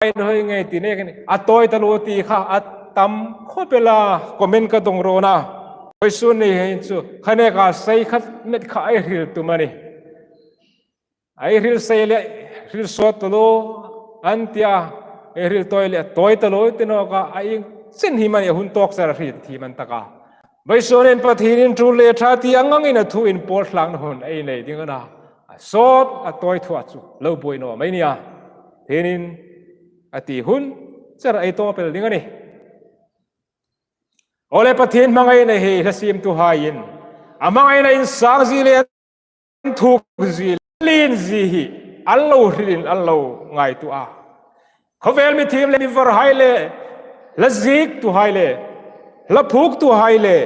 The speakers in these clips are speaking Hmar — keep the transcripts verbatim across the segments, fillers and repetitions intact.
inhawi ngei ti nek a ni. A tawi taluo ti kha a tam khawp el a, comment ka dong rawn a. Vawisun ni hin chu kha neka sei khat met kha ei hril tum a ni. Ei hril sei le hril sawt taluo an tia, ei hril tawi le tawi taluo ti nawk a, a ieng chen hi am a ni, a hun tawk char a hriet thiem an tak a. Vawisunin Pathienin tul le ṭha ti ang angin a thu inpawl thlakna hun ei nei ding a na. A sawt a tawi thua chu lo buoi naw mei nia. Pathienin a ti hun char ei tawp el ding a nih. Awle, Pathien hmangaina hi hla siemtuhaiin a hmangaina insang zie le an thuk zie le lien zie hi an lo hrilin an lo ngaituo a. Khawvel mi thiem le mi varhai le hla ziektuhai le hla phuoktuhai le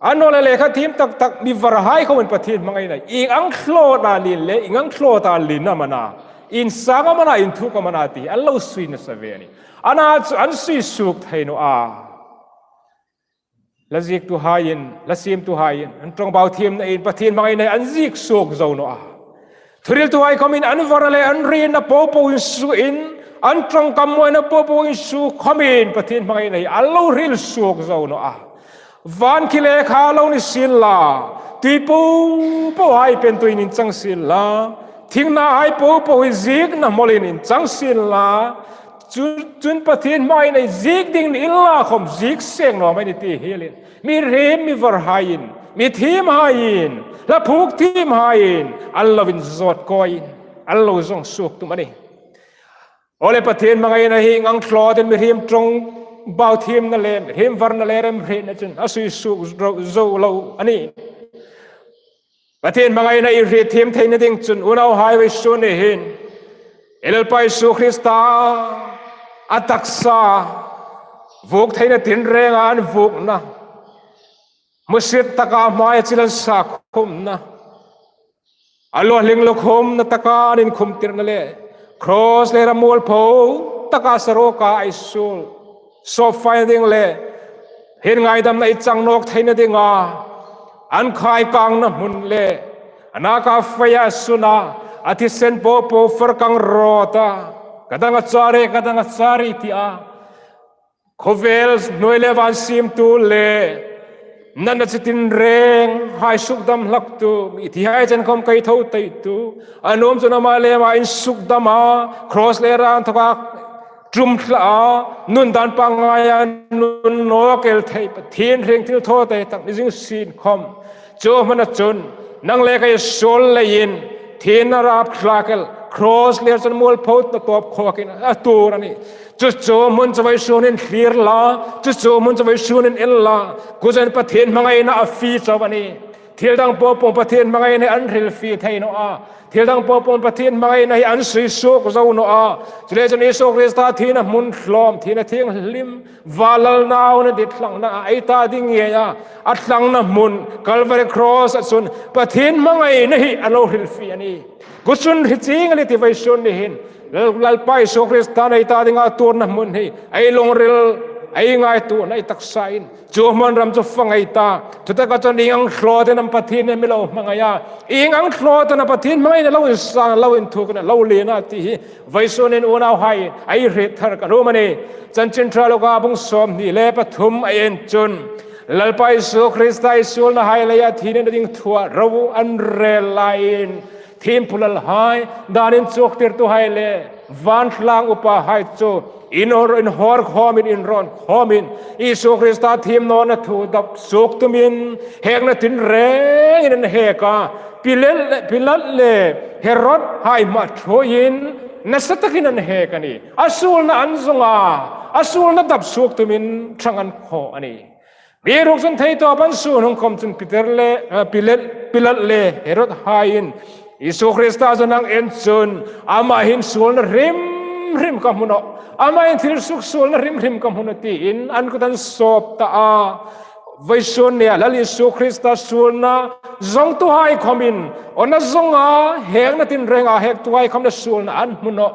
a naw le lekha thiem tak tak mi varhai khawmin Pathien hmangaina ieng ang thlawta lien le ieng ang thlawta lien am a na, insang am a na, inthuk am a na ti an lo sui nasa ve a nih. Ana chu an sui suok thei naw a. Hla ziektuhaiin, hla siemtuhaiin an ṭawngbau thiemnain Pathien hmangaina an ziek suok zo naw a. Thuhriltuhai khawmin an varna le an hrietna popo insuoin, an ṭawngkam mawina popo insuo khawmin Pathien hmangaina an lo hril suok zo naw a. Van khi le kha lo ni sien la, tui popohai pen tuiin inchang sien la, thingnahai popo hi ziekna hmawlin inchang sien la, chu, chun Pathien hmangaina ziek ding ni inla khawm ziek seng naw mei ni ti hielin, mihriem mi varhaiin, mi thiemhaiin, hla phuok thiemhaiin an lo inzawt kawiin an lo zawng suok tum a nih. Awle, Pathien hmangaina hi ieng ang thlawtin mihriem ṭawngbau thiemna le mihriem varna le remhrietna chun a sui suok zo, zo lo a nih. Pathien hmangaina i hriet thiem theina ding chun unauhai, vawisun ni hin i Lalpa Isu Krista a taksa vuok theina tinrenga an vuokna, hmusit taka hmaia chil an sa khumna, a lo hling lo khumna taka an inkhumtirna le cross le ra mualpho taka saroka ei suol sawpfaina ding le hin ngaidamna i chang nawk theina dinga an khai kangna hmun le a naka feia suna a thisen popo far kang rawta, ka dang a chari, ka dang a chari tia khawvel hnuoi le van siemtu le natna chi tinrenghai sukdam hlaktu, mithihai chen khawm kaitho theitu, a nuom chun ama le ama insukdama, cross le ra inthoka ṭum thla a, nun dan pangngaia nun nawk el thei Pathien hring thilthawthei tak ni zing sien khawm, chu hmuna chun nang le kei suol leiin thina rap thlak el, cross le chun mualpho ta tawp khawkin a tuor a nih. Chu chu hmun chu vawisunin thlir la, chu chu hmun chu vawisunin en la, kuchen Pathien hmangaina a fie chau a nih. Thil dang popo Pathien hmangaina an hril fie thei naw a. Thil dang popo Pathien hmangaina hi an sui suok zo naw a. Chuleiin chun Isu Krista thina hmun hlawm, thina thienghlim, va lal nauna dit thlangna a ei ta ding ngeia a thlangna hmun Calvary Cross-a chun Pathien hmangaina hi a lo hril fie a nih. Kuchen hre chieng a nih ti vawisun ni hin Lal, Lalpa Isu Krista-in ei ta dinga a tuorna hmun hi ei lungril, ei ngaituona, ei taksain chu hmun ram chu fang ei ta. Chutaka chun ieng ang thlawtin am Pathienin mi lo hmangai a, ieng ang thlawtin am Pathien hmangaina lo insang, lo inthukna, lo lien a ti hi vawisun ni hin unauhai ei hriet thar ka nuom a nih. Chanchin Ṭha Luka bung sawmhni le pathum ei en chun Lalpa Isu Krista ei suolnahai leia thina ding thua ro an rel laiin thiempu lalhai, dan inchuktirtuhai le vantlang upahai chu inhawr, inhawr khawmin, inrawn khawmin Isu Krista thiem nawna thu dap suok tumin hekna tinrengin an hek a. Pilat, Pilat le Herod hai hma thuoiin nasa takin an hek a nih. A suolna an zawng a, a suolna dap suok tumin ṭhang an khaw a nih. Amiruokchu thei tawp an suol hung khawm chun Peter le, eh, Pilat, Pilat le Herod haiin Isu Krista chu an en chun ama hin suolna hrim hrim ka hmu nawh, ama hin thil suksuolna hrim hrim ka hmu nawh tiin an kut an sawp ta a. Vawisun nia Lal Isu Krista suolna zawngtuhai khawmin an zawng a, hekna tinrenga hektuhai khawmin suolna an hmu nawh.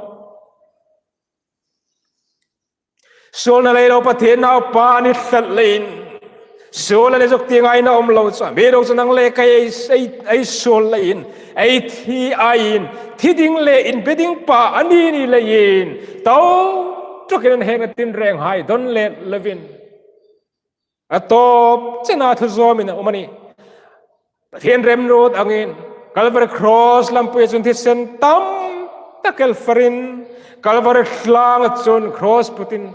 Suolna lei lo Pathien Naupa a ni tlat leiin Suol a ni zuk ti ngaina um lo chu, amiruokchu nang le kei ei, ei, ei suol leiin, ei thi aiin, thi ding le inbe ding pa a ni ni leiin, tau tukin an hengna tinrenghai don let lovin, a tawp chena thu zawmin a um a nih. Pathien remruot angin Calvary Cross lampui chun thisen tam tak el farin, Calvary tlanga chun cross putin,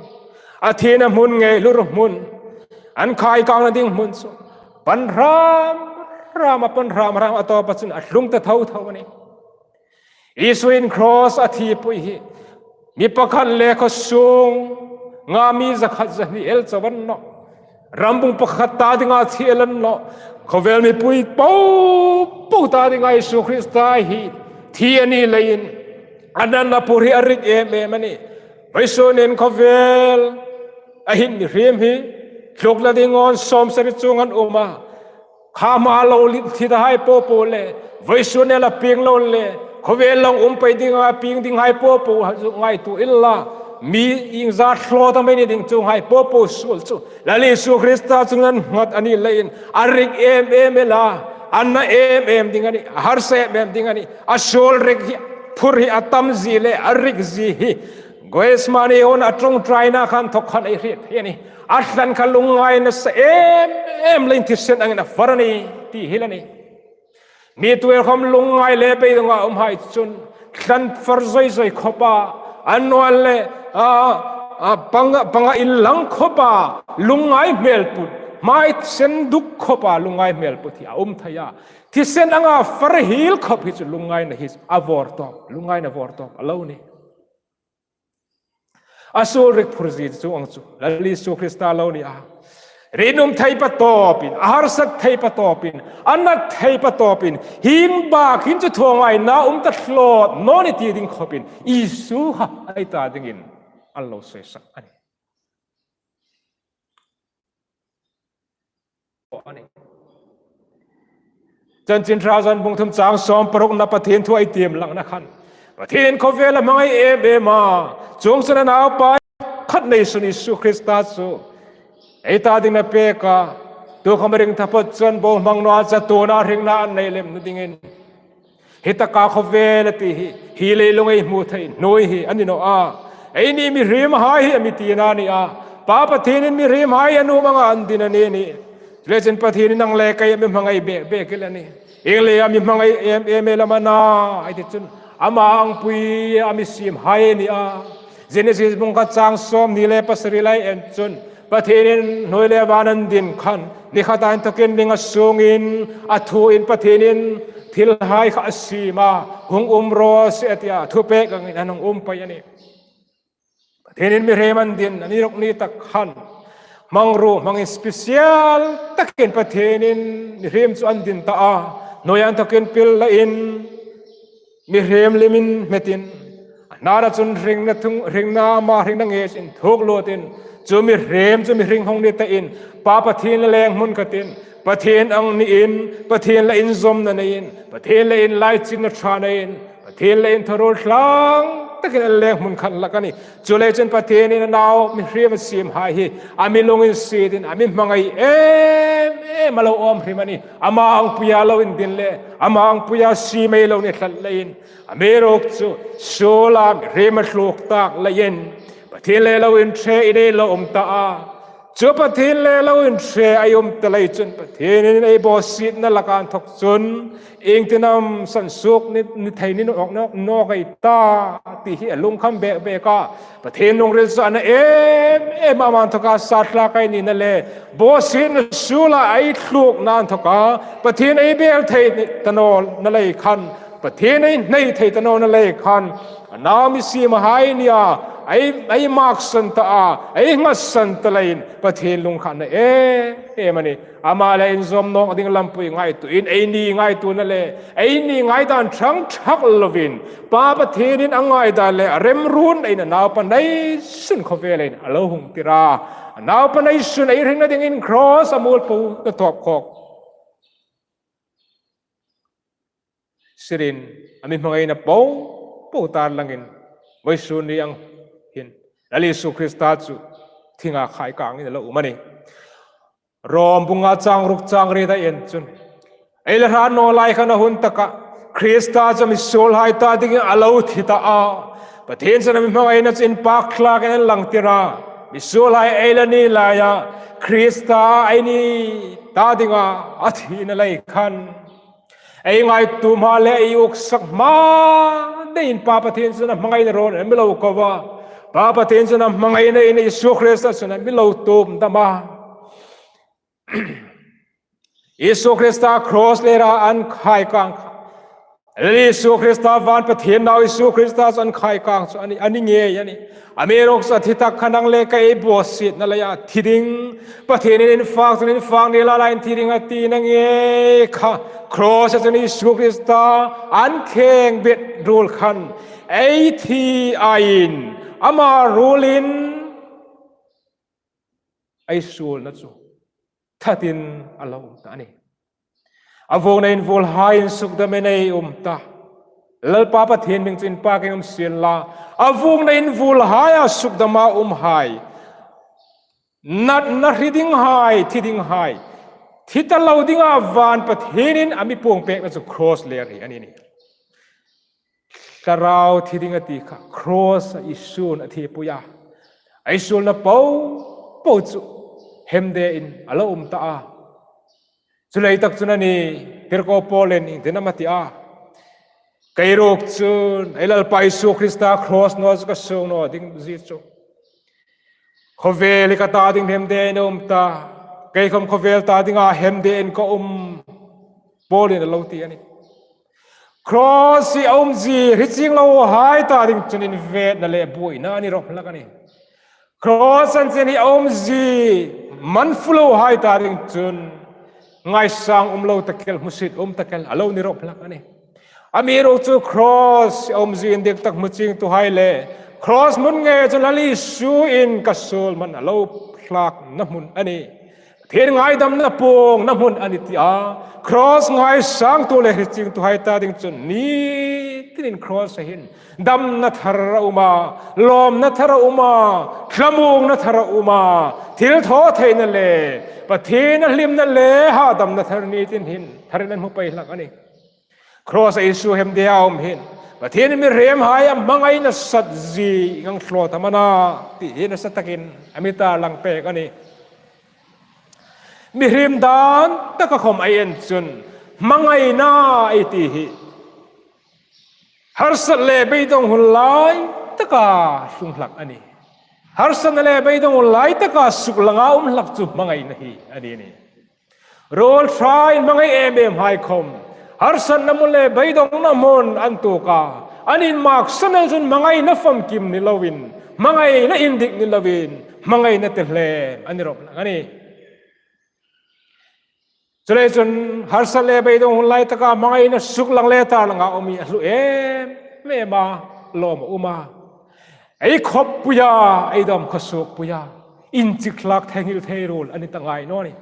a thina hmun ngei lur hmun, an khai kangna ding hmun chu pan hram hram a, pan hram hram a, tawpa chun a tlung ta tho tho a nih. Isuin cross a thipui hi mi pakhat le khaw sunga mi zakhat zahni el chau a ni nawh. Rambung pakhat ta dinga thi el a ni nawh. Khawvel mipui po po ta dinga Isu Krista hi thi a ni leiin, a natna phur hi a rik em em a nih. Vawisun hin khawvela hin mihriem hi tlukna ding awn sawmsari chuong an um a. Kha hma lo thi tahai po po le, vawisun ela pieng lo le, khawvel lo um pei dinga pieng dinghai po po ngaituo unla, mi iengzat hlawt am ei ni ding chuonghai po po suol chu Lal Isu Krista chungah nghat a ni leiin, a rik em em el a, a na em em ding a nih, a harsa em em ding a nih. A suol rik hi, phur hi a tam zie le a rik zie hi Gethsemane huona ṭawngṭaina kha inthok khan ei hriet thei a nih. A hlan kha lungngaina sa em em leiin thisen angin a far a nih ti hi a nih. Mi tuel khawm lungngai le beidonga umhai chun hlan far zoi zoi khawpa, a nuol le, a, a, panga, panga inlang khawpa lungngai hmel put, hmai sen duk khawpa lungngai hmel put hi a um thei a. Thisen anga far hiel khawp hi chu lungngaina hi a vawrtawp, lungngaina vawrtawp a lo nih. A suol rik phur zie chuong ang chu Lal Isu Krista lo ni a. Rinum thei pa tawpin, a harsat thei pa tawpin, a nat thei pa tawpin, hieng bak hin chu thawngaina um ta hlawt naw ni ti ding khawpin, Isu kha ei ta dingin a lo sawisak a nih. Chanchin Ṭha Johan bung thum chang sawm parukna Pathien thu ei tiem langna khan, Pathienin khawvel a hmangai em em a, chuongchun a naupa khat neisun Isu Krista chu ei ta dingin a pek a, tukhawm a ring taphawt chun bohmang naw a, chatuona hringna a nei lem dingin. Hi taka khawvel a ti hi, hi leilung ei hmu thei hnuoi hi a ni naw a. Eini mihriemhai hi a mi tina a ni a. Pa Pathienin mihriemhai a nuom anga an din a ni nih. Chuleiin Pathienin nang le kei a mi hmangai bek bek el a nih. Ieng leia a mi hmangai em em el am a na ei ti chun, ama angpuia a mi siemhai a ni a. Genesis bung khat chang sawmhni le pasari lai en chun, Pathienin hnuoi le van an din khan, ni khata inthokin ning a sungin, a thuin Pathienin thilhai kha a siem a, hung um raw se a ti a, thupek angin an hung um pei a nih. Pathienin mihriem an din, a ni ruk ni tak khan, hmangruo hmangin special takin Pathienin mihriem chu an din ta a, hnuoia inthokin pil lain, mihriem limin hmetin, a hnara chun hringna thung, hringna ama hringna ngesin thuk lutin, chu mihriem chu mihring hung ni tain, Pa Pathien le leng hmun khatin, Pathien ang niin, Pathien le inzawmna neiin, Pathien le inlaichinna ṭha neiin, Pathien le inthuruol tlang takin an leng hmun khat lak a nih. Chuleiin Pathienin a nau mihriem a siemhai hi a mi lunginsietin, a mi hmangai em em a lo awm hrim a nih. Ama angpuia lo indin le ama angpuia siem ei lo ni tlat leiin, amiruokchu suola mihriem a tluk tak leiin, Pathien le lo inṭhe ei lo um ta a. Chu Pathien le lo inṭhe ei um ta lei chun Pathienin ei bawsietna laka inthok chun iengtin am sansuok ni, ni thei ni nawk, nawk, nawk ei ta ti hi a lungkham bek bek a. Pathien lungril chu a na em em a, ama inthoka sathlak ei nina le bawsietna suola ei tlukna inthoka Pathien ei bel thei ta nawna lei khan, Pathien ei hnai thei ta nawna lei khan, a nau mi siemhai nia ei, ei maksan ta a, ei nghatsan ta leiin Pathien lung kha a na em em a nih. Ama le inzawm nawk ding lampui ngaituoin, eini ngaituona le eini ngaidan ṭhang ṭhak lovin, Pa Pathienin a ngaidan le a remruotnain a naupa neisun khawvelin a lo hung tir a. A naupa neisun ei hringna dingin cross a muolpona tawp khawk sirin, a mi hmangaina po po tar langin, vawisun ni ang hin Lal Isu Krista chu thinga khai kangin a lo um a nih. Rom bung nga chang ruk chang riet a en chun, ei la hrat naw lai khan a hun taka Krista chu misuolhai ta dingin a lo thi ta a. Pathien chun a mi hmangaina chu inpakthlakin a lang tir a. Misuolhai ei la ni laia Krista ei ni ta dinga a thina lei khan ei ngaituo hma le ei uksak hma dingin Pa Pathien chun a hmangaina rawn a mi lo ko a. Pa Pathien chun a hmangaina in Isu Krista chun a mi lo tuomdam a. Isu Krista cross lera an khai kang kha, Isu Krista van Pathien nau Isu Krista chu an khai kang chu a ni, a ni ngei a nih. Amiruokchu a thi tak kha nang le kei bawsietna leia thi ding, Pathienin in fak chun in fak ni la lain thi ding a tina ngei kha, cross-a chun Isu Krista an kheng bet ruol khan ei thi aiin ama ruolin ei suolna chu thatin a lo um ta a nih. A vuokna invuolhaiin sukdamin ei um ta. Lalpa Pathien hming chu inpakin um sien la. A vuokna invuolhaia sukdama umhai, natna hri dinghai, thi dinghai, thi ta lo dinga van Pathienin a mi puong pekna chu cross ler hi a ni a nih. Thlarau thi ding a ti kha cross-a Isu'n a thipui a. Ei suolna popo chu hemdein a lo um ta a. Chuleitak chun a nih, tirko Paulin iengtin am a ti a? Kei ruok chun ei Lalpa Isu Krista cross naw chu ka suok naw ding zie chu, khawvel hi ka ta ding hemdein a um ta, kei khawm khawvel ta dinga hemdein ka um, Paulin a lo ti a nih. Cross hi a umzie hre chieng lohai ta ding chun invetna le buoina a ni rawp hlak a nih. Cross an chen hi a umzie man fuk lohai ta ding chun ngaisang um lo tak el, hmusit um tak el a lo ni rawp hlak a nih. Amiruokchu cross a umzie indik tak hmu chiengtuhai le cross hmun ngei chun Lal Isu'n ka suol man a lo thlakna hmun a nih. Thil ngaidamna puongna hmun a nih ti a. Cross ngaisangtu le hre chiengtuhai ta ding chun ni tinin cross-a hin damna thar a um a, lawmna thar a um a, thlamuongna thar a um a, thilthawtheina le Pathien a hlimna le hadamna thar ni tin hin tharin an hmu pei hlak a nih. Cross-a Isu hemdea a um hin Pathien mihremhai a hmangaina sat zie ngang thlawt am a na ti hi nasa takin a mi tarlang pek a nih. Mihriem dan taka khawm ei en chun hmangaina ei ti hi harsat le beidawng hun lai taka tlung hlak a nih. Harsatna le beidawng hun lai taka suklanga um hlak chu hmangaina hi a ni a nih. Ruol ṭhain hmangai em emhai khawm harsatna hmun le beidawngna hmun an tuok a, an inmaksan el chun hmangaina famkim ni loin, hmangaina indik ni loin, hmangaina tehlem a ni rawp hlak a nih. Chuleiin chun harsat le beidawng hun lai taka hmangaina suklang le tarlanga um hi a hlu em em a, lawm a um a. Ei khawppui a, ei dam khawsuokpui a, inchik thlak theinghil thei ruol a ni ta ngai naw nih.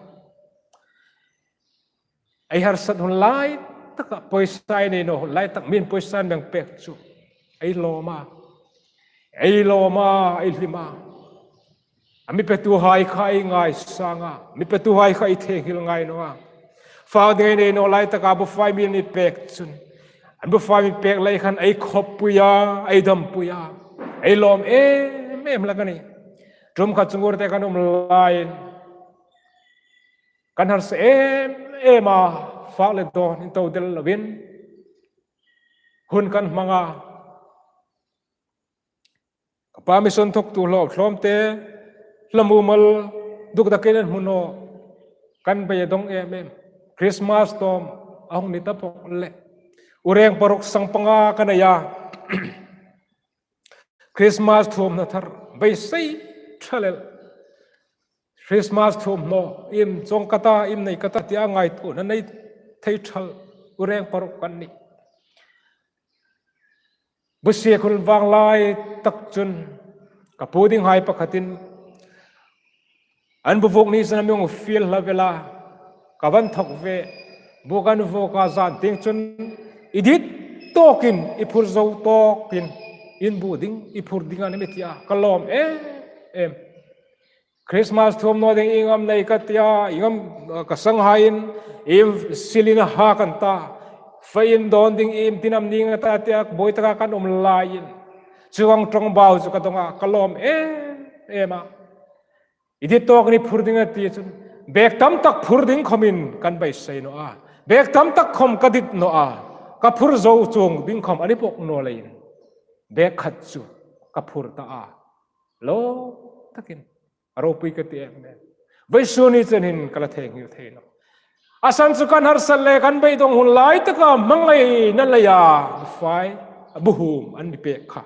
Ei harsat hun lai taka pawisa ei nei naw hun lai tak min pawisa an mi pek chu ei lawm a, ei lawm a, ei hlim a. A mi petuhai kha ei ngaisang a, mi petuhai kha ei theinghil ngai naw a. Fak ding ei nei naw lai taka bufai mi an mi pek chun, an bufai mi pek lai khan ei khawppui a, ei dampui a, ei lawm em em hlak a nih. Ṭum khat chunga te kan um laiin kan harsa em em a, fak le dawn intotir loin hun kan hmang a. Ka pa mission thawktu hlawm hlawmte hlamumal dukdakin an hmu naw, kan beidawng em em. Christmas tawm a hung ni ta bawk leh ureng paruk sang panga ka nei a. Christmas thuomhnaw thar beisei ṭha lel. Christmas thuomhnaw iem chawng ka ta, iem nei ka ta tia ngaituona nei thei ṭhal ureng paruk kan nih. Busiek hun vang lai tak chun ka pu dinghai pakhatin an bu vuok ni chun a mi hung fiel hla vela ka van thawk ve. Bu kan vuok a, zan tieng chun i dit tawkin, i phur zo tawkin in bu ding, i phur ding a ni mi tia ka lawm em em. Christmas thuom naw ding ieng am nei ka tia, ieng am, uh, ka sanghaiin, iem silin a hak an ta. Faiin dawn ding iem tin am ning a ta tia, buoi taka kan um laiin. Chuong ṭawngbau chu ka dawng a, ka lawm em em a. I dit tawk ni phur ding a ti chun, bag tam tak phur ding khawmin kan beisei naw a. Bag tam tak khawm ka dit naw a. Ka phur zo chuong ding khawm a ni bawk naw leiin. Bag khat chu ka phur ta a. Lawm takin a ropui ka ti em em. Vawisun ni chen hin ka la theinghil thei nawh. A san chu kan harsat le kan beidawng hun lai taka hmangaina leia, fai, a buhum an mi pek kha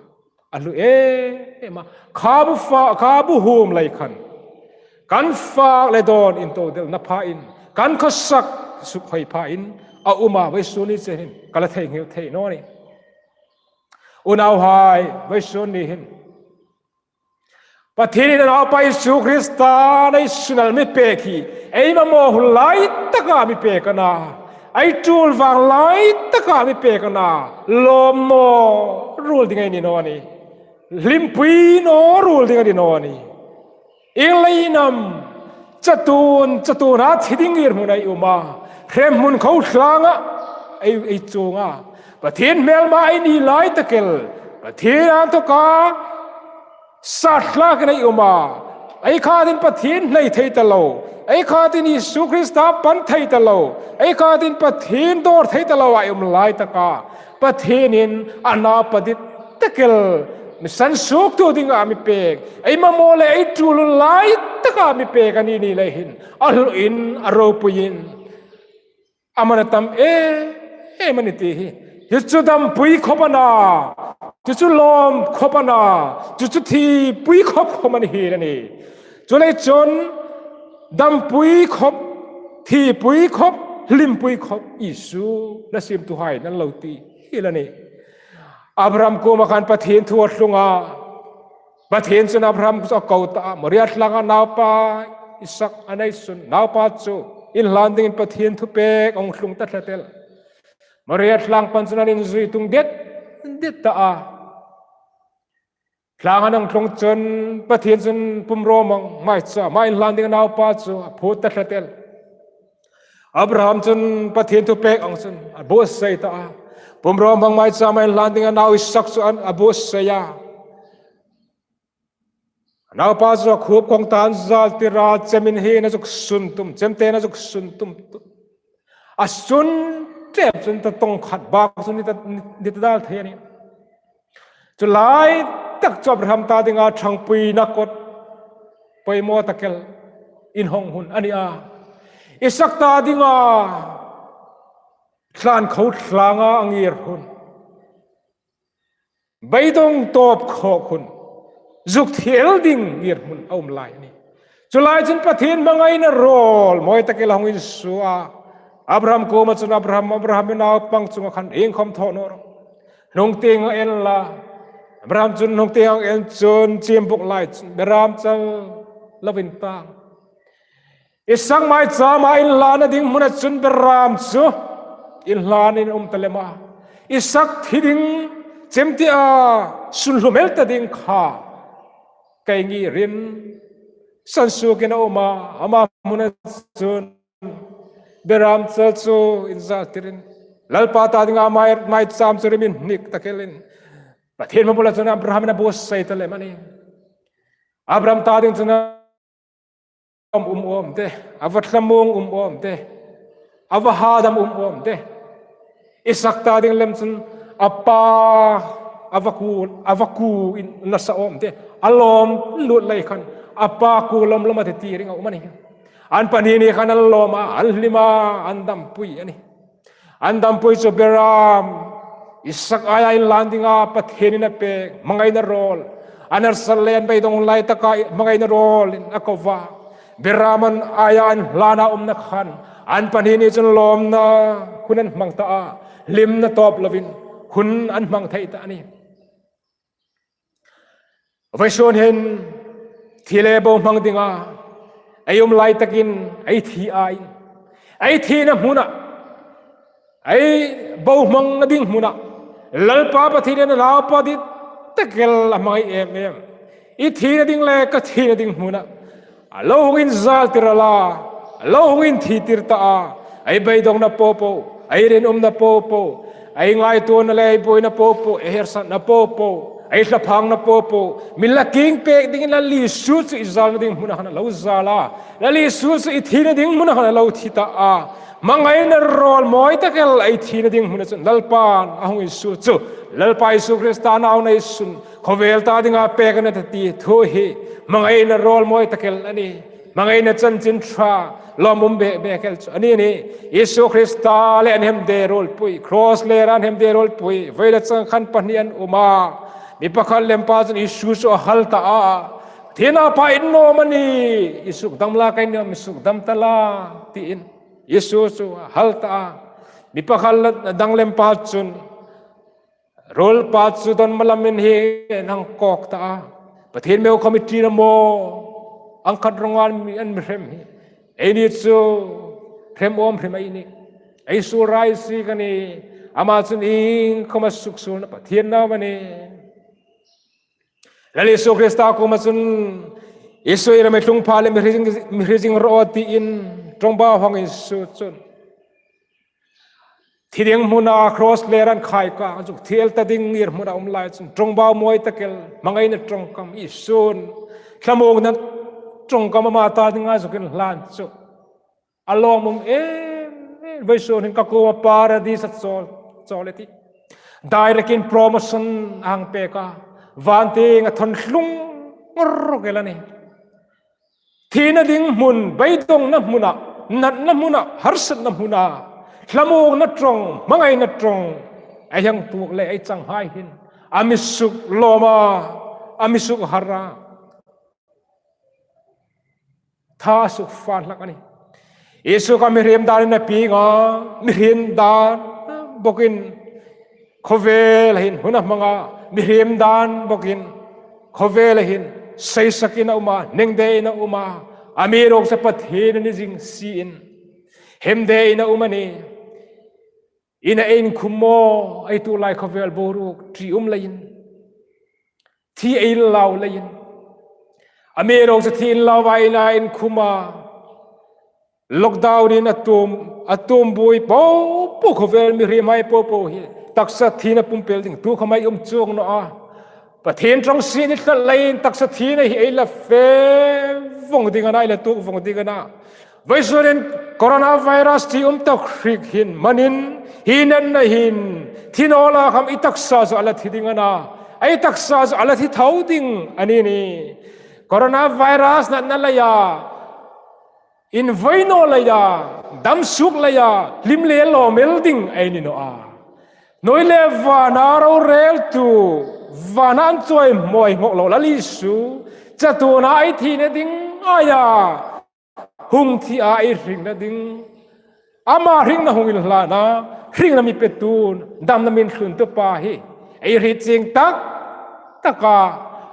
a hlu em em a. Kha bu fa, kha buhum lei khan kan fak le dawn intodelna phain, kan khawsak sukhoi phain a um a, vawisun ni chen hin ka la theinghil thei naw ni. Unauhai, vawisun ni hin Pathienin a Naupa Isu Krista neisun a mi pek hi, ei mamaw hun lai taka mi pek a na, ei tul vang lai taka mi pek a na, lawm naw ruol ding ei ni naw ni. Hlimpui naw ruol ding ei ni naw ni. Ieng leiin am, chatuon, chatuona thi ding ngirhmun ei um a, hremhmun khawtlanga ei, ei chuong a, Pathien hmelma ei ni lai tak el, Pathien inthawka sat hlakin ei um a, ei khatin Pathien hnai thei ta lo, ei khatin Isu Krista pan thei ta lo, ei khatin Pathien dawr thei ta lo a ei um lai taka, Pathienin a Naupa dit tak el, mi sansuoktu dinga mi pek, ei mamaw le ei tul hun lai taka mi pek a ni ni lei hin, a hluin, a ropuiin, a man a tam em em a ni ti hi. Chu chu dampui khawp a na, chu chu lawm khawp a na, chu chu thipui khawp khawp a ni hi a nih. Chuleiin chun dampui khawp, thipui khawp, hlimpui khawp Isu la siemtuhai nan lo ti hi a nih. Abraham kuoma khan Pathien thu a tlung a. Pathien chun Abraham chu a ko ta a. Moria tlanga naupa Isak a neisun naupa chu inhlan dingin Pathien thupek a hung tlung ta tlat el. Moria tlang pan chun an inzui tung det det ta a. Tlang an hung tlung chun Pathien chun pumrawng hmang maichama inhlan ding naupa chu a phut ta tlat el. Abraham chun Pathien thupek ang chun a buotsai ta a. Pumrawng hmang maichama inhlan ding a nau Isak chu an, a buotsai a. Naupa chu a khup kawng tan zal tir a, chemin hin a zuk sun tum, chemten a zuk sun tum tum. A sun tep chun ta tawng khat bak chun ni ta, ni, ni ta dal thei a nih. Chu lai tak chu Abraham ta dinga ṭhangpuina kot poimaw tak el inhawng hun a ni a. Isak ta dinga tlan khawtlanga a ngir hun, beidawng tawp khawk hun, zuk thi el ding ngirhmun a um lai a nih. Chu lai chun Pathien hmangaina rawl mawi tak el a hung insuo a. Abraham kuoma chun, Abraham, Abraham, i naupang chunga khan iengkhawm thaw naw rawh. Hnungtieng a en la. Abraham chun hnungtieng a en chun chim buk lai chun beram chal lovin tang. Isak maichama inhlanna ding hmuna chun beram chu inhlanin um ta lem a. Isak thi ding chim ti a, sun hlu hmel ta ding kha kei ngirin sansuokin a um a, ama hmuna chun beram chal chu inzal tirin Lalpa ta dinga mai, maicham chu riminhnik tak elin Pathien hmabula chun Abrahamin a buotsai ta lem a nih. Abraham ta ding chun um awm de, a va thlamuong um awm de, a va hadam um awm de. Isak ta ding lem chun a pa a va kuo, a va kuo in nasa awm de. A lawm lut lei khan a pa kuo lawm lawm a ti ti ring a um a nih. An pahni ni khan an lawm a, an hlim a, an dampui a nih. An dampui chu beram Isak aia inhlan dinga Pathienin a pek hmangaina rawl, an harsat le an beidawng lai taka hmangaina rawlin a ko va. Beram an aia an inhlana umna khan an pahni ni chun lawmna hun an hmang ta a, hlimna tawp lovin hun an hmang thei ta a nih. Vawisun hin thi le bohmang dinga ei um lai takin ei thi aiin, ei thina hmuna, ei bohmang ding hmuna Lalpa Pathienin a Naupa dit tak el a hmangai em em. I thina ding le ka thina ding hmuna A lo hung inzaltir a la, a lo hung inthi tir ta a. Ei beidongna popo, ei rinumna popo, ei ngaituona le ei buoina popo, ei harsatna popo, ei thlaphangna popo, mi la kingpek dingin Lal Isu chu i zalna ding hmuna khan a lo zal a. Lal Isu chu i thina ding hmuna khan a lo thi ta a. Hmangaina rawl mawi tak el ei thina ding hmuna chun Lalpan a hung insuo chu, Lalpa Isu Krista nau neisun khawvel ta dinga pek a na ta ti thu hi hmangaina rawl mawi tak el a nih. Hmangaina chanchin ṭha lawmum bek bek el chu a nih. Isu Krista le an hemde ruolpui, cross le an hemde ruolpui, vawisun chang khan pahni an um a. Mi pakhat lem pa chun Isu chu a hal ta a. Thina pa in nawm a nih. I sukdam la, kei nawm, mi sukdam ta la, tiin Isu chu a hal ta a. Mi pakhat la dang lem pa chun, ruolpa chu don malamin hi nang kawk ta a. Pathien meu committee na maw, ang khat rawng an mi, an mi hrem hi. Eini chu hrem awm hrem ei nih. Ei suol rai si ka nih. Ama chun iengkhawm a suksuolna Pathien nau a nih. Lal Isu Krista kuoma chun, Isu, i ram ei tlung pha le mi hre zing, mi hre zing rawh, tiin ṭawngbau hang insuo chun, thi ding hmuna cross le an khai ka, a zuk thi el ta ding ngir hmuna um lai chun, ṭawngbau mawi tak el, hmangaina ṭawngkam Isu'n, thlamuongna ṭawngkam ama ta dinga zuk inhlan chu a lawmum em em. Vawisun hin ka kuoma Paradis-a chawl, chawl e ti, direct in promotion a hang pek a, van tieng a thawn tlung ruk el a nih. Thina ding hmun, beidongna hmuna, natna hmuna, harsatna hmuna, thlamuongna ṭawng, hmangaina ṭawng ei hang tuok le ei changhai hin a mi suklawm a, a mi sukhar a, tha sukfan hlak a nih. Isu kha mihriem danin a pieng a, mihriem dan bawkin khawvel hin hun a hmang a, mihriem dan bawkin khawvel hin seisakin a um a, nengdein a um a, amiruokchu Pathien a ni zing siin hemdein a um a nih. Ina ei inkhum maw, ei tulai khawvel boruok ṭium leiin, thi ei lau leiin, amiruokchu thi inlauva ina inkhum a, lockdown-in a tuom, a tuombuoi popo, khawvel mihriemhai popo hi taksa thina pumpel ding tukhawm ei um chuong naw a. Pathien ṭawngsie ni tlat leiin taksa thina hi ei la fe vawng ding a na, ei la tuok vawng ding a na. Vawisunin coronavirus ṭium tak hrik hin hmanin, hi natna hin thi naw la khawm i taksa chu a la thi ding a na, ei taksa chu a la thi tho ding a ni nih. Coronavirus natna leia, invawi naw leia, dam suok leia, hlim le lawm el ding ei ni naw a. Hnuoi le vana roreltu, vana an chawimawi ngawt lo Lal Isu, chatuona ei thina ding aia hung thi a, ei hringna ding, ama hringna hung inhlan a, hringna mi petu, damna mi thluntu pa hi ei hriet chieng tak tak a,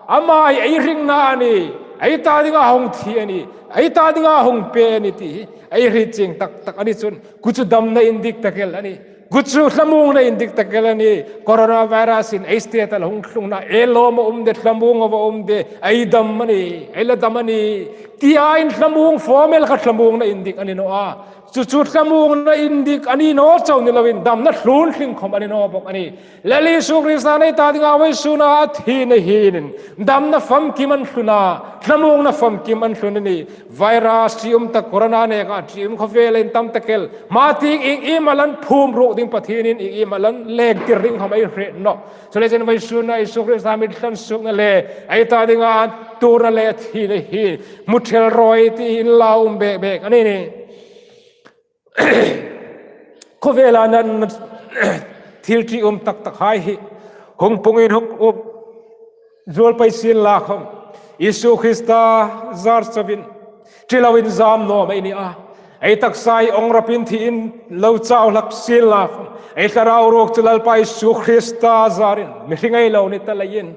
ama hi ei hringna a nih, ei ta dinga hung thi a nih, ei ta dinga hung pe a nih ti hi ei hriet chieng tak tak a ni chun, kha chu damna indik tak el a nih. Kha chu thlamuongna indik tak el a nih. Coronavirus-in ei state-a la hung tlungna, ei lawm a um de, thlamuong a va um de, ei dam a nih, ei la dam a nih tia inthlamuong fawm el kha thlamuongna indik a ni naw a. Chu chu thlamuongna indik a ni naw chau ni loin damna thlun tling khawm a ni naw bawk a nih. Lal Isu Krista ei ta dinga vawisuna a thina hin damna famkim a hlun a, thlamuongna famkim a hlun a nih. Virus ṭium tak corona neka ṭium khawvelin tam tak el, hma tieng ieng iem a la phum ruok ding, Pathienin ieng iem a la lektir ding khawm ei hriet nawh. Chuleiin vawisuna Isu Krista mi thlan suokna le ei ta dinga tuorna le thina hi hmu thei rawi ti inlau um bek bek a ni nih. Khawvela natna thil ṭium tak tak hai hi hung pungin hung um zuol pei sien la khawm, Isu Krista zar chauin ṭi loin zam naw mei ni a. Ei taksa hi awng ropin thi inlo chau hlak sien la khawm, ei thlarau ruok chu Lalpa Isu Krista zarin mihring ei lo ni ta leiin,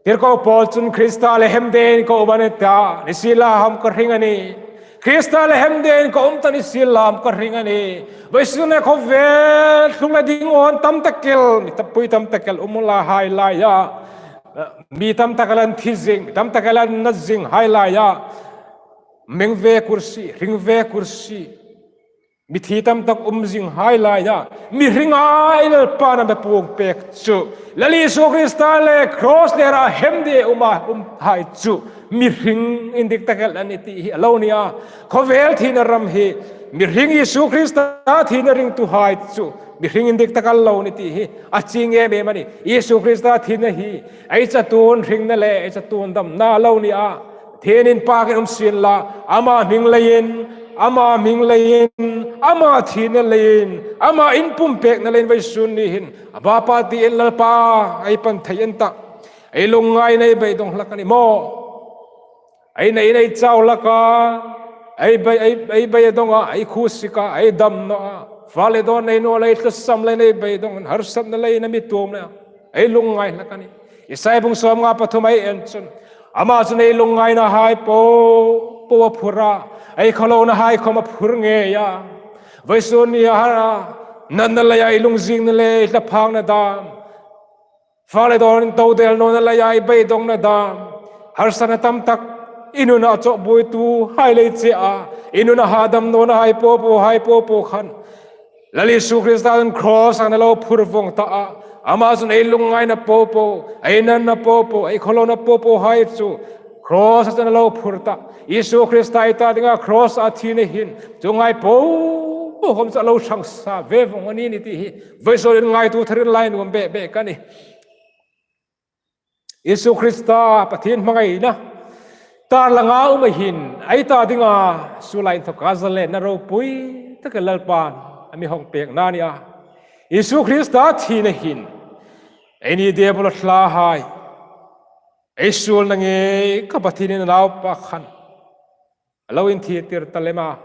tirko Paul chun Krista le hemdein ka um a nih ta ni sien la khawm ka hring a nih. Krista le hemdein ka um ta ni sien la khawm ka hring a nih. Vawisuna khawvel tlung le ding awn tam tak el, mi tampui tam tak el um la hai laia, mi tam tak el an thi zing, mi tam tak el an nat zing hai laia, meng ve kursi, hring ve kursi, mithi tam tak um zing hai laia, mihringa ei Lalpan a mi puong pek chu, Lal Isu Krista le cross lera hemde um a um hai chu, mihring indik tak el an ni ti hi a lo ni a. Khawvel thina ram hi, mihring Isu Krista thina ringtuhai chu, mihring indik tak a lo ni ti hi a chieng em em a nih. Isu Krista thina hi ei chatuon hringna le ei chatuon damna a lo ni a. Thina inpakin um sien la, ama hming leiin, ama hming leiin, ama thina leiin, ama inpumpekna leiin vawisun ni hin a bapa ti en Lalpa, ei pan thei en ta. Ei lungngaina ei beidong hlak a ni maw? Ei nei nei chau hlak a, ei bei, ei, ei beidong a, ei khuo sik a, ei dam naw a, fak le dawn nei naw lei, tlasam leiin ei beidong, harsatna leiin a mi tuom le, ei lungngai hlak a nih. Isai bung sawmnga pathum ei en chun, ama chun ei lungngainahai popo a phur a, ei khawhlonahai khawm a phur ngei a. Vawisun ni a, natna leia ei lungzingna le ei thlaphangna dam, fak le dawn inthawk del nawna leia ei beidongna dam, harsatna tam tak i nuna chawkbuoituhai lei che a, i nuna hadam nawnahai popohai popo khan Lal Isu Krista chun cross-a a lo phur vong ta a. Ama chun ei lungngaina popo, ei natna popo, ei khawhlona popohai chu cross-a chun a lo phur ta. Isu Krista ei ta dinga cross-a thina hin chuonghai popo khawm chu a lo hrang sa ve vong a ni ni ti hi vawisun ngaituo tharin lai nuom bek bek ka nih. Isu Krista Pathien hmangaina tarlanga um a hin, ei ta dinga sulai inthawka zalenna ropui tak Lalpan a mi hawng pekna a ni a. Isu Krista thina hin eini Diabolos hlahai, ei suolna ngei ka Pathienin a naupa khan a lo inthi tir ta lem a.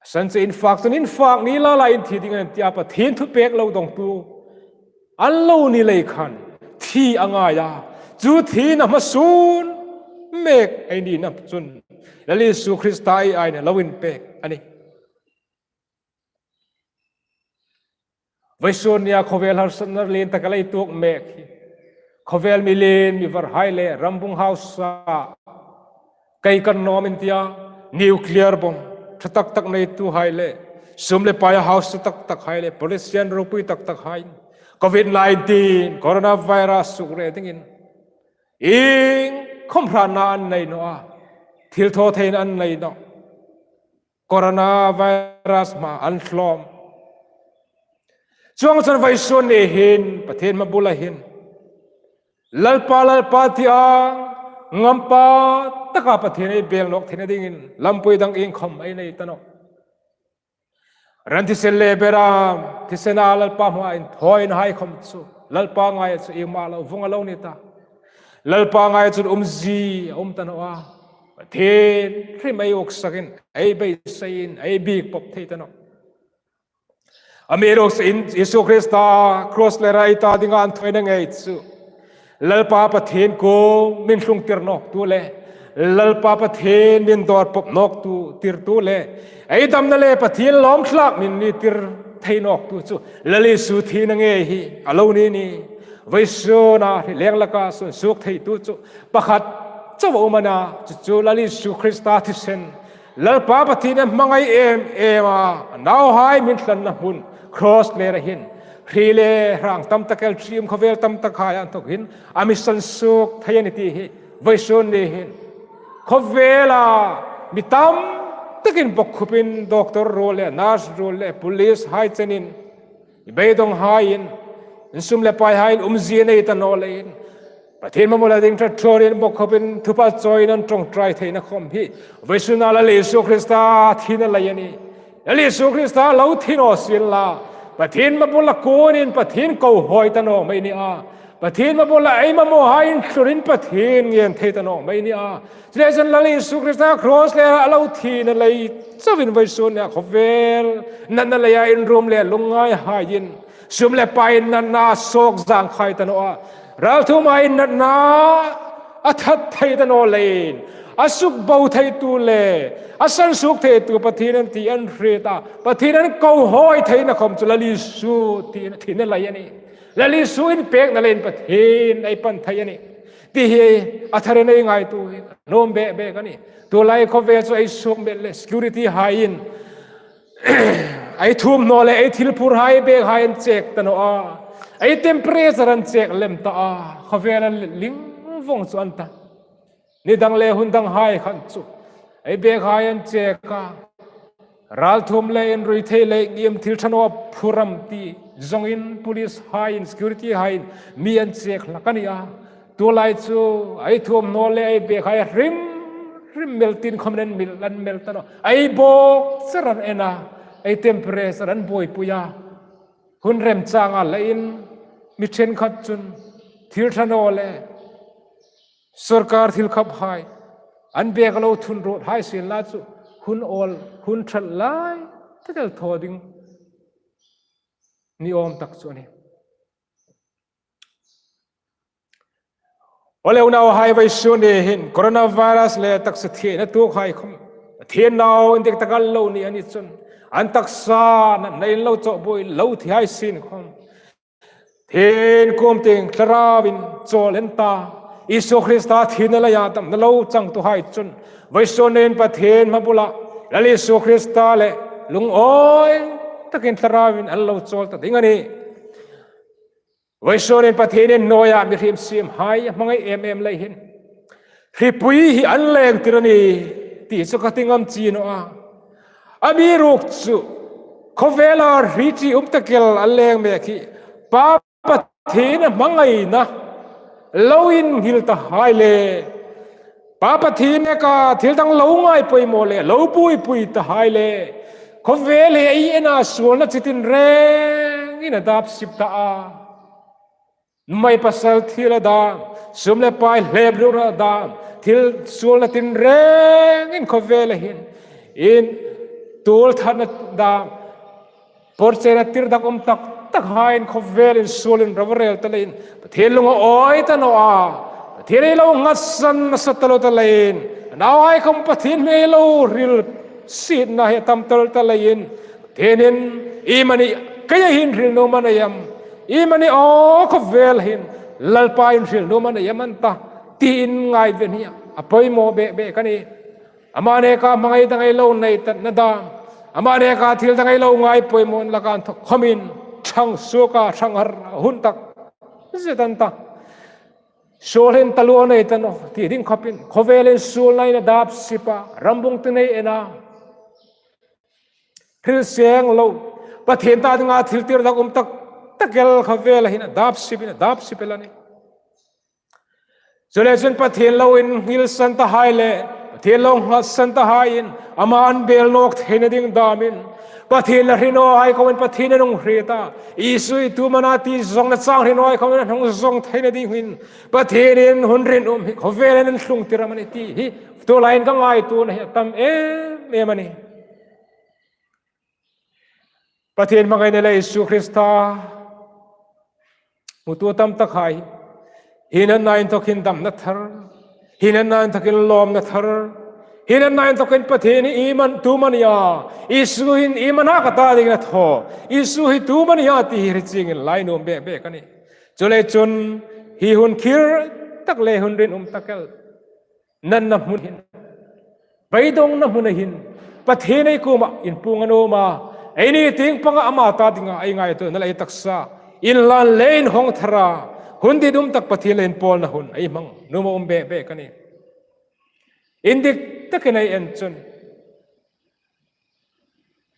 San chu infak chun infak ni la la inthi ding a nih tia Pathien thupek lo dongtu a lo ni lei khan thi a ngai a. Chu thina hmasun mek ei nina chun Lal Isu Krista ei aina lo inpek a nih. Vawisun nia khawvel harsatna lien tak a lo tuok mek hi, khawvel mi lien mi varhai le rambung hausa, kei kan nawm in tia, nuclear bomb ṭha tak tak neituhai le, sum le pai hausa tak takhai le, politician ropui tak takhai, covid nineteen, coronavirus suk re dingin iengkhawm hratna an nei naw a, thilthawtheina an nei naw. Coronavirus hma an hlawm. Chuongchun vawisun ni hin Pathien hmabula hin Lalpa, Lalpa tia ngampa taka Pathien ei bel nawk theina dingin lampui dang iengkhawm ei nei ta nawh. Ran thisen le beram thisena Lalpa hmaa inthawinahai khawm chu Lalpa ngaia chu iengma lo vong a lo ni ta. Lalpa ngaia chun umzie a um ta naw a. Pathien hrim ei uksakin, ei beiseiin, ei biek pawp thei ta nawh. Amiruokchu Isu Krista cross lera ei ta dinga inthawina ngei chu Lalpa Pathien kuom mi tlungtir nawktu le Lalpa Pathien mi dawr pawp nawktu, tirtu le ei damna le Pathien lawm tlak mi ni tir thei nawktu chu Lal Isu thina ngei hi a lo ni ni. Vawisuna hri leng laka sunsuok theitu chu pakhat chauh a um a na, chu chu Lal Isu Krista thisen, Lalpa Pathienin a hmangai em em a, a nauhai mi thlanna hmun cross lera hin hri le hrang tam tak el, ṭium khawvel tam takhai inthawk hin a mi sunsuok thei a nih ti hi vawisun ni hin khawvela mi tam takin bawkkhupin, doctor ruol le, nurse ruol le, police hai chenin, beidonghaiin, insum le paihaiin umzie nei ta naw leiin, Pathien hmabula ding ṭha ṭhuorin bawkkhupin thupha chawiin an ṭawngṭai theina khawm hi vawisuna Lal Isu Krista thina lei a nih. Lal Isu Krista lo thi naw sien la, Pathien hmabula kuonin Pathien ko hawi ta naw mei ni a. Pathien hmabula ei mamawhai intlurin Pathien ngen thei ta naw mei ni a. Chuleiin Lal Isu Krista cross lera a lo thina lei chauhin vawisun nia khawvel natna leia inrum le lungngaihaiin, sum le paiin natna sawk zangkhai ta naw a, ralthuoma natna a that thei ta naw leiin, a sukbo theitu le a sunsuok theitu Pathien an ti an hriet a, Pathien an ko hawi theina khawm chu Lal Isu thina lei a nih. Lal Isu inpekna leiin Pathien ei pan thei a nih. Ti hi a tharin ei ngaituo hi a nuom bek bek a nih. Tulai khawvel chu ei suok met le security haiin ei thuomhnaw le ei thil phur hai bag hai an check ta naw a. Ei temperature an check lem ta a. Khawvel a ling vong chu a ni ta. Ni dang le hun dang hai khan chu ei bag hai an check a. Ralthuom le inrui thei le ngiem thil ṭha naw phur am ti zawngin police haiin security haiin mi an check hlak a ni a. Tulai chu ei thuomhnaw le ei bag hai hrim hrim mel tin khawm an mel, an mel ta naw. Ei bawk char an en a, ei temperature an buoipui a. Hun remchang a la in mi ṭhenkhat chun thil ṭha naw le sawrkar thil khap hai an bag lo thun ruot hai sien la chu hun awl, hun ṭhat lai tak el thaw ding ni awm tak chu a nih. Aw le unauhai, vawisun ni hin coronavirus le taksa thina tuok hai khawm Pathien nau indik tak a lo ni a ni chun an taksa natna inlo chawhbuoi lo thi hai sien khawm Pathien kuom tieng thlarauin chawl an ta. Isu Krista thina leia damna lo changtu hai chun vawisun nin Pathien hma bula Lal Isu Krista le lungawi takin thlarauin an lo chawl ta ding a nih. Vawisun nin Pathienin hnuoia mihriem siem hai a hmangai em em lei hin hripui hi an leng tir a nih ti chu ka ti ngam chie naw a. Amiruokchu khawvela hri chi um tak el an leng mek hi Pa Pathien a hmangaina lo inngil ta hai le Pa Pathien neka thil dang lo ngai poimaw le lo buoipui ta hai le khawvel hi ei ena suolna chi tinrengin a dap sip ta a. Nuhmei pasal thil a dam, sum le pai hlep ruk a dam, thil suolna tinrengin khawvel a hin in tuol thatna dam, porchena tir dak um tak tak haiin khawvelin suolin ro rel ta leiin Pathien lung a awi ta naw a. Pathien ei lo nghatsan nasa ta lo ta leiin nauhai khawm Pathien hming ei lo hril sietna hi a tam ta lo ta leiin Pathienin iemani keia hin hril nuom a nei am, iemani aw khawvel hin Lalpain hril nuom a nei am an ta tiin ngaiven hi a poimaw bek bek a nih. Ama neka hmangai dang ei lo nei tatna dam, ama neka thil dang ei lo ngai poimaw laka inthok khawmin ṭhang suoka ṭhang har hun tak zet an ta. Suol hin taluo nei ta naw ti ding khawpin khawvelin suolna in a dap sip a, rambung tin ei en a. Hril seng lo Pathien ta dinga thil tir dak um tak tak el khawvela hin a dap sipin a dap sip el a nih. Chuleiin chun Pathien lo inngilsan ta hai le Pathien lo nghatsan ta haiin ama an bel nawk theina ding damin Pathien la hrie nawhai khawmin Pathienin an hung hriet a. Isu hi tu am a na ti zawngna chang hrie nawhai khawmin an hung zawng theina dingin Pathienin hun rinum hi khawvelin an tlung tir am a ni ti hi tulaiin ka ngaituona hi a tam em em a nih. Pathien hmangaina le Isu Krista hmutu tam tak hai hi natna inthokin damna thar, hi natna inthokin lawmna thar, hi natna inthokin Pathien hi iem a, tu am a nia, Isu hi iem a na ka ta dingin a thaw, Isu hi tu am a nia ti hi hre chiengin lei nuom bek bek a nih. Chuleiin chun hi hun khir tak le hun rinum tak el natna hmun hin, beidongna hmuna hin Pathien ei kuoma inpuong a nuom a, eini tieng panga ama ta dinga ei ngaituona le ei taksa inlan le inhawng thara hun ditum tak Pathien le inpawlna hun ei hmang nuom a um bek bek a nih. Indik takin ei en chun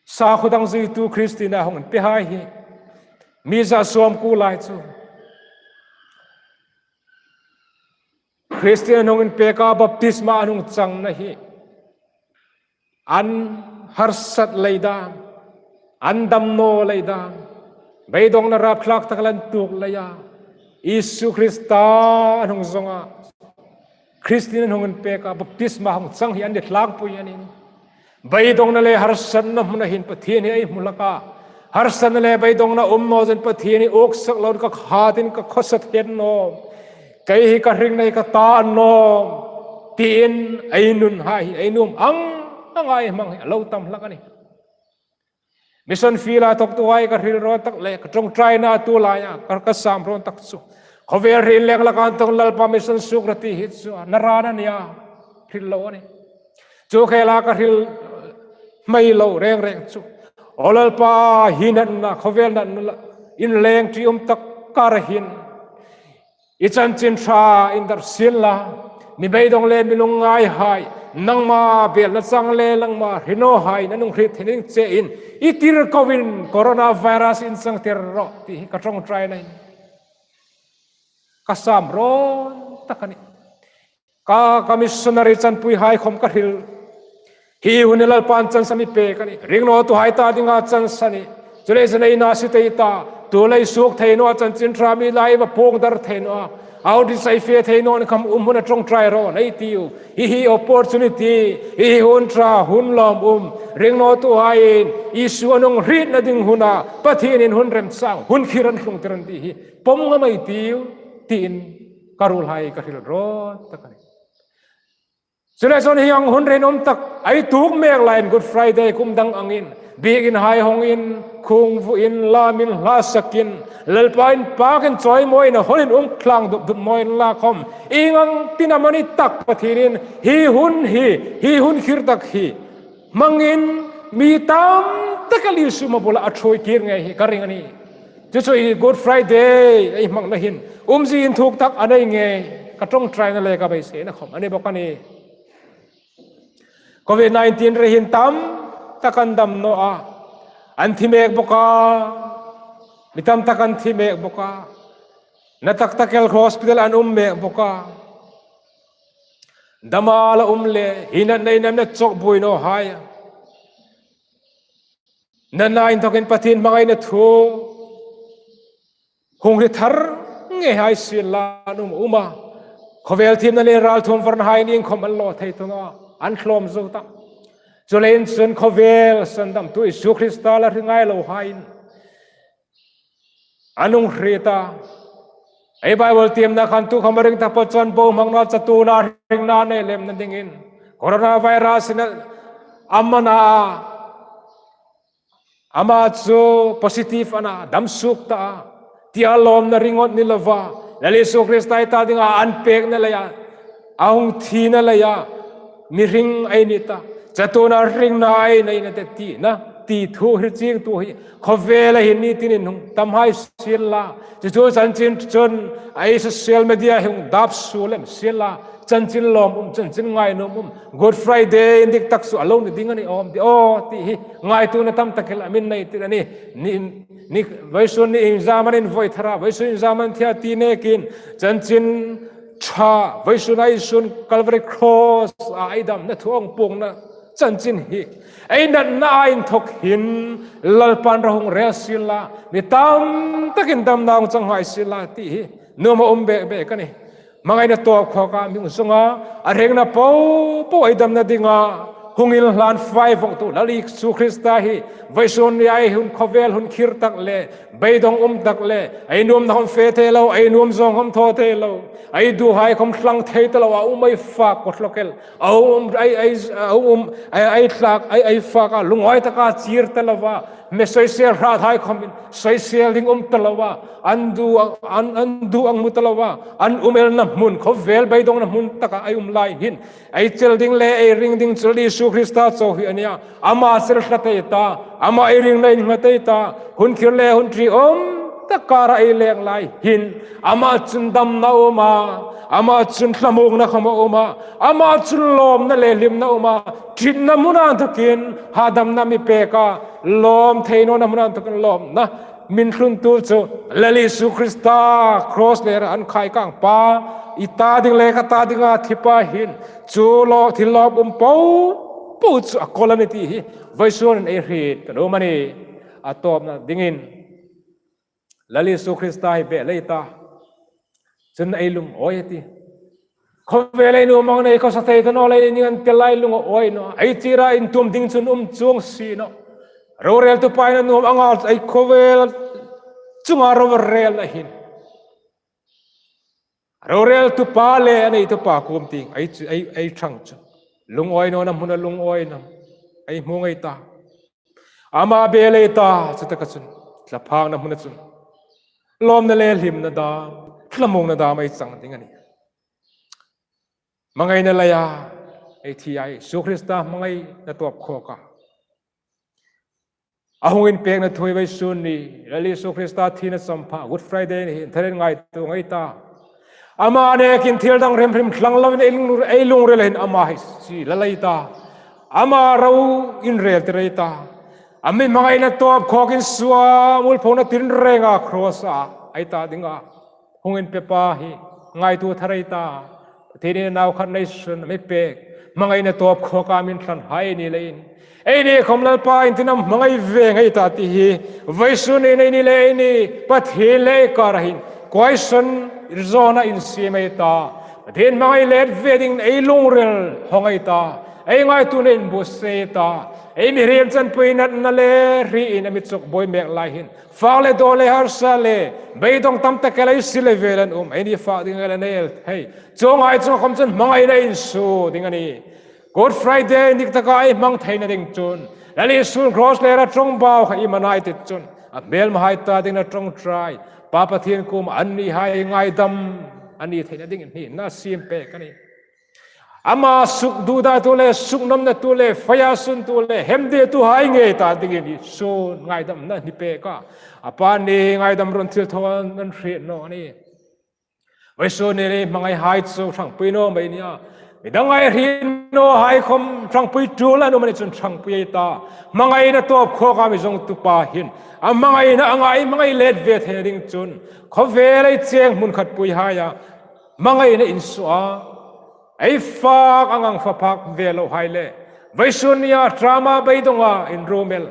sakhuo dang zuitu Kristien a hung inpehai hi mi za sawmkuo lai chu Kristien an hung inpeka baptisma an hung changna hi an harsat lei dam, an damnaw lei dam, beidongna rapthlak tak an tuok leia Isu Krista an hung zawnga Kristien an hung inpeka baptisma hung chang hi an ni tlangpui a nih. Beidongna le harsatna hmuna hin Pathien hi ei hmu hlak a. Harsatna le beidongna um naw chun Pathien hi uksak loin ka khatin ka khawsa thei naw. Kei hi ka hring nei ka ta naw tiin ei nun hai hi ei nuom ang anga ei hmang hi a lo tam hlak a nih. Mission field-a thawktuhai ka hril rawn tak le ka ṭawngṭaina tu laia ka, ka sam rawn tak chu Khawvel hri inleng laka inthokin Lalpa mi sansuok rawh ti hi chu a na rana a nih a, hril lo a nih. Chu khela ka hril hmai lo reng reng chu, aw Lalpa, hi natna, khawvel natna inleng ṭium tak kara hin i chanchin ṭha indar sien la, mi beidong le mi lungngaihai, nangma belna chang le nangma hre nawhai an hung hriet theina ding chein i tirkoin coronavirus inchangtir rawh ti hi ka ṭawngṭaina a nih. Ka sam rawn tak a nih. Ka, ka missionary chanpuihai khom ka hril. Hi hun hi Lalpan chance a mi pek a nih. Ringnawtuhai ta dinga chance a nih. Chuleiin ei na si tei ta, tu lei suok thei naw, chanchin ṭha mi lai va puong dar thei naw, outreach ei fe thei naw, an kham um hun a ṭawngṭai rawh ei tiu. Hi hi opportunity, hi hi hun ṭha, hun lawmum, ringnawtuhaiin Isu an hung hrietna ding huna Pathienin hun remchang, hun khir an tlungtir a nih ti hi pawm ngam ei tiu, tiin ka ruolhai ka hril rawn tak a nih. Chuleiin hi ang hun rinum tak ei tuok mek laiin Good Friday kum dang angin, biekinhai hawngin, khungvuin, lamin, hla sakin, Lalpa inpakin chawimawiin a hawnin um tlang dup dup mawi inla khom, ieng ang tina mani tak Pathienin hi hun hi, hi hun khir tak hi hmangin mi tam tak Isu hmabula a ṭhuoi kir ngei hi ka ring a nih. Chu chu hi Good Friday ei hmangna hin umzie inthuk tak a nei ngei, ka ṭawngṭaina le ka beiseina khom a ni bawk a nih. Covid nineteen ri hin tam tak an dam naw a, an thi mek bawk a, mi tam tak an thi mek bawk a, na tak tak el hospital an um mek bawk a. Dama la um le, hi natna inam na chawk buoi naw hai. Natna inthokin Pathien hmangaina thu hung hre thar ngei hai sien la an um um a. Khawvel thiemna le ralthuom varnahai ni khom an lo thei thung a, an tlawm zo ta. Chuleiin chun khawvel sandamtu Isu Krista la hre ngai lo haiin an hung hriet a. Ei Bible tiemna khan tu khom a ring tak pawh chun bohmangna, chatuona, hringna nei lemna dingin coronavirus-in a man a, ama chu positive a na, dam suok ta a, tia lawmna ringawt ni lova, Lal Isu Krista ei ta dinga an pekna leia, a hung thina leia mi hring ei ni ta, chatuona hringna ei nei a tih tina, ti thu hre chiengtu hi khawvela hin ni tinin hung tam hai sien la. Chu chu chanchin chun ei social media-a hung dap suol lem sien la, chanchin lawmum, chanchin ngainuom um, Good Friday indik tak chu a lo ni ding a ni awm de aw ti hi ngaituona tam tak el a min nei tir a nih. Ni, ni, vawisun ni inzam an invoi thar a, vawisun inzam an thi a ti nekin chanchin ṭha, vawisuna Isun Calvary Cross-a ei damna thu a hung puongna chanchin hi ei natnaa inthok hin Lalpan ra hung rel sien la, mi tam takin damna hung chang hai sien la ti hi nuom a um bek bek a nih. Hmangaina tawp khawka mi hung sunga, a ringna po po ei damna dinga hung inhlan fai vawngtu Lal Isu Krista hi vawisun ni ei hun khawvel hun khir tak le, beidong um tak le, ei nuomna khom fe thei lo, ei nuom zawng khom thaw thei lo, ei duhai khom tlang thei ta lo, a um ei fak kawthlawk el, a um ei, ei, a um ei, ei thlak ei, ei fak a, lungawi taka chir ta lova, hme soisel hrathai khomin soisel ding um ta lova, an du, an, an du ang hmu ta lova, an um elna hmun, khawvel beidongna hmun taka ei um lai hin ei chel ding le ei ring ding chu Isu Krista chau hi a nih a. Ama chel hlak ei ta, ama ei ringna innghat ei ta, hun khir le hun ṭium tak kara ei leng lai hin ama chun damna a um a, ama chun thlamuongna khom a um a, ama chun lawmna le hlimna a um a, ṭitna hmuna inthokin hadamna mi pek a, lawm thei nawna hmuna inthokin lawmna mi thluntu chu Lal Isu Krista cross lera an khaikang pa, i ta ding le ka ta dinga thi pa hin chu lo, thil lawmum po po chu a kawl a nih ti hi vawisun ei hriet ka nuom a nih. A tawpna dingin Lal Isu Krista hi bel ei ta, chun ei lungawi a tih. Khawvel ei nuom ang nei khawsa thei ta naw leiin an tel lai lungawi naw. Ei chira intum ding chun um chuong si naw. Roreltu pa in a nuom anga ei khawvel chunga rorelna hin, roreltu pa le a neitu pa kuom tieng ei, ei, ei ṭhang chu lungawi nawna hmuna lungawi nawna ei hmu ngei ta. Ama bel ei ta, chutaka chun thlaphangna hmuna chun lawmna le hlimna dam, thlamuongna dam ei chang ding a nih. Hmangaina leia ei thi a, Isu Krista hmangaina tawp khawka a hung inpekna thu hi vawisun ni, Lal Isu Krista thina champha, Good Friday ni hin, tharen ngaituo ngei ta. Ama nekin thil dang hrim hrim thlang lovin ei lung, ei lungrila hin ama hi sie lal ei ta. Ama ro inreltir ei ta. A mi hmangaina tawp khawkin suol mualphona tinrenga cross-a ei ta dinga hung inpepa hi ngaituo thar ei ta. Pathienin a nau khat neisun a mi pek, hmangaina tawp khawka a mi thlanhai ni leiin, eini khawm Lalpa inthina hmangai ve ngei ta ti hi vawisun ni hin eini le eini, Pathien le ei kara hin question zawna insiem ei ta. Pathien hmangai let ve dingin ei lungril hawng ei ta. Ei ngaituona inbuotsai ei ta. Ei mihriem chanpui natna le hriin a mi chukbuoi mek lai hin, fak le daw le harsa le beidong tam tak el ei sie le vel an um, eini fak ding el a nei el thei. Chuonghai chunga khawm chun hmangaina insuo ding a nih. Good Friday dik taka ei hmang theina ding chun, Lal Isun cross lera ṭawngbau kha ei hmang a ti chun, a hmelmahai ta dingin a ṭawngṭai, Pa Pathien kuoma annihai ngaidam a ni theina dingin hnina a siem pek a nih. Ama sukduhdatu le, suknamnatu le, faisuntu le, hemdetuhai ngei ta dingin Isun ngaidamna a hni pek a. A Pa ni ngaidam ruol thilthaw an hriet naw a nih. Vawisun ni hin hmangaihai chu ṭhangpui naw mei ni a. Midang ei hriet nawhai khawm ṭhangpui tul an um a ni chun ṭhangpui ei ta. Hmangaina tawp khawka mi zawngtupa hin a hmangaina anga ei hmangai let ve theina ding chun, khawvel ei cheng hmun khatpuihaia hmangaina insuo a. Ei fak ang ang fak phak ve lohai le, vawisun nia drama beidonga inrum el,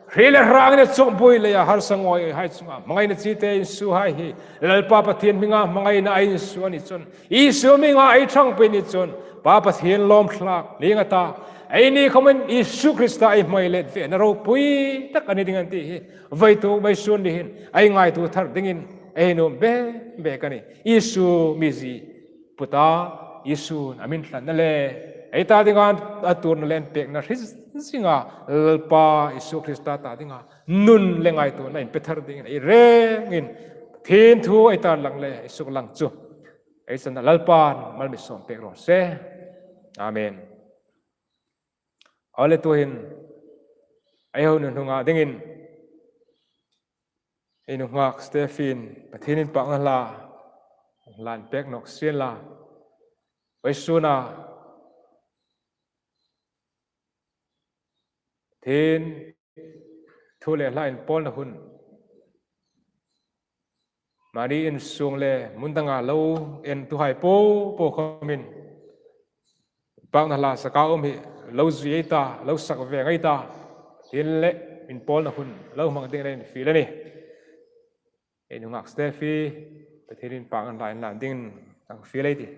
hri le hrangin a chukbuoi leia harsa ngawihai chunga hmangaina chite insuohai hi Lalpa Pathien hminga hmangaina ei insuo a ni chun, Isu hminga ei ṭhangpui a ni chun, Pa Pathien lawmthlak ning a ta. Eini khawmin Isu Krista ei hmangai let vena ropui tak a ni ding a nih ti hi vawituk vawisun ni hin ei ngaituo thar dingin ei nuom bek bek a nih. Isu mizie puta, Isun a mi thlanna le ei ta dinga a tuorna le inpekna hre zinga Lalpa Isu Krista ta dinga nun le ngaituona inpe thar dingin ei rengin Pathien thu ei tarlang le ei suklang chu ei channa Lalpan mal mi sawm pek raw se. Amen. Aw le, tuhin ei ho nunhnunga dingin ei nunghak Stephen, Pathien inpakna hla, hla inpek nawk sien la. Vawisuna Pathien thu le hla inpawlna hun, mani insung le hmun danga lo entuhai popo khawmin inpakna hla saka um hi lo zui ei ta, lo sak ve ngei ta. Tin le inpawlna hun lo hmang dingin ei infiel a nih. Ei nunghak Stephen, Pathien inpakna hla inlan dingin kan fiel ei tih.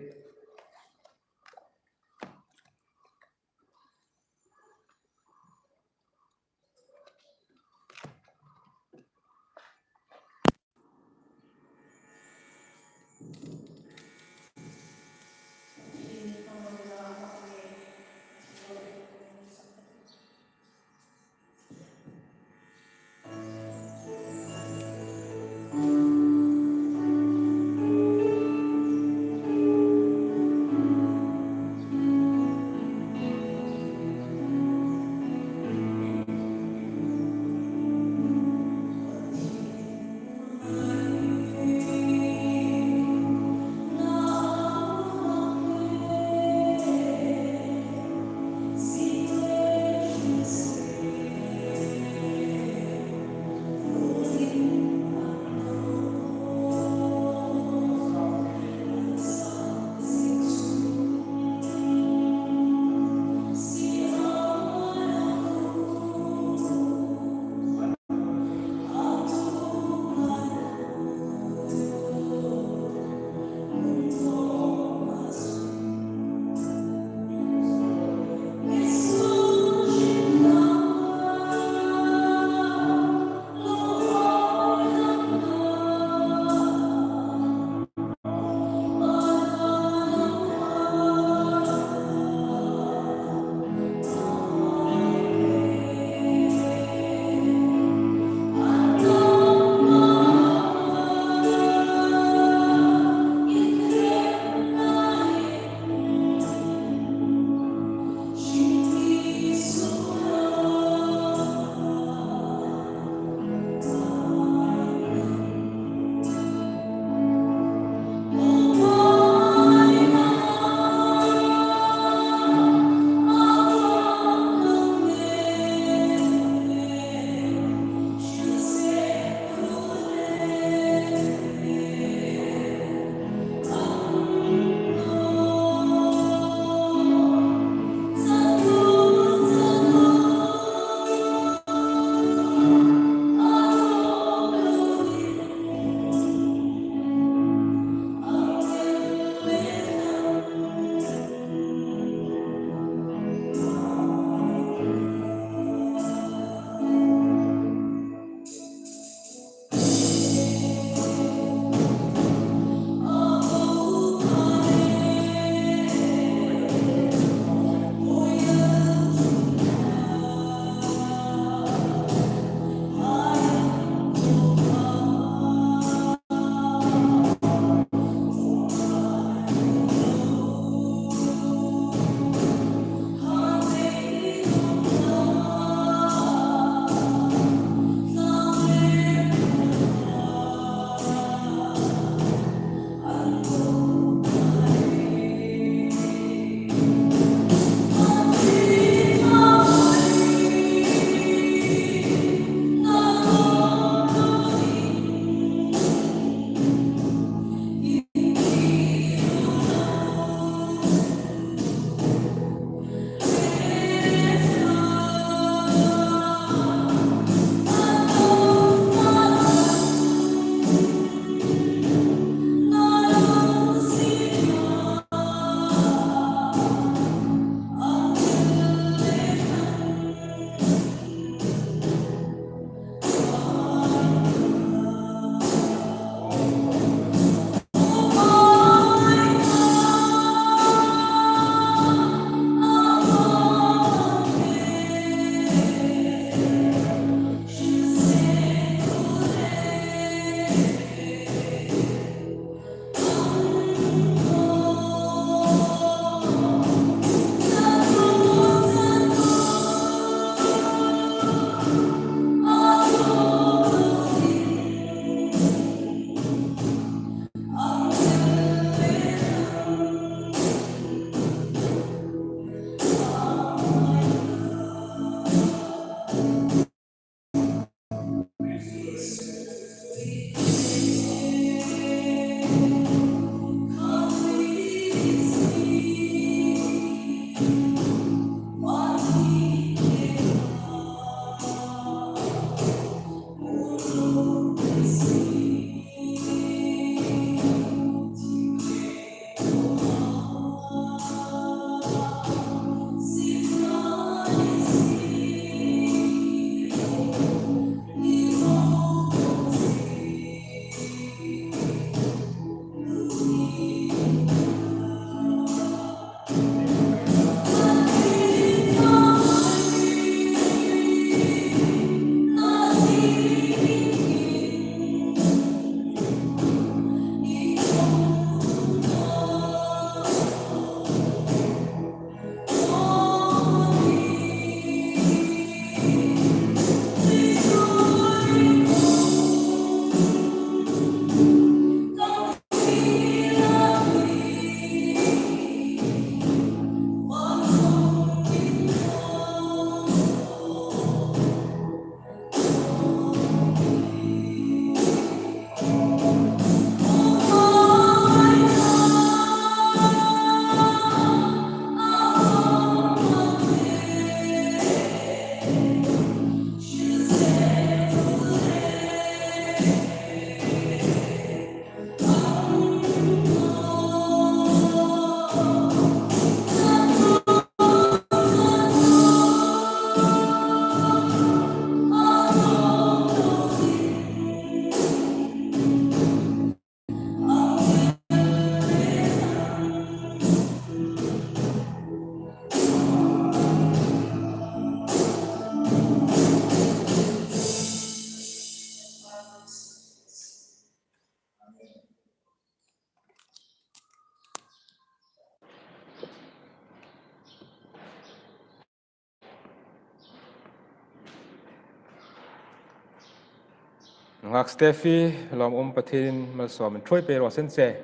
Ngak Stephy, lawmum Pathienin malsawm inthuoi pei raw seng che.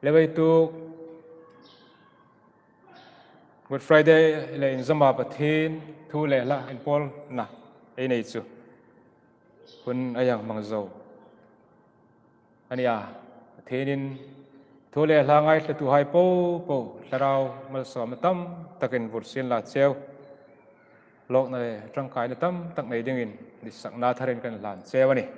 Lewei tu Good Friday le inzawma Pathien thu le hla inpawlna ei nei chu hun a hang hmang zo a nih a. Pathienin thu le hla ngaithlatuhai popo thlarau malsawmna tam takin vur sien la cheu. Lawkna le ṭangkaina tam tak nei dingin ditsakna tharin kan hlan cheu a nih.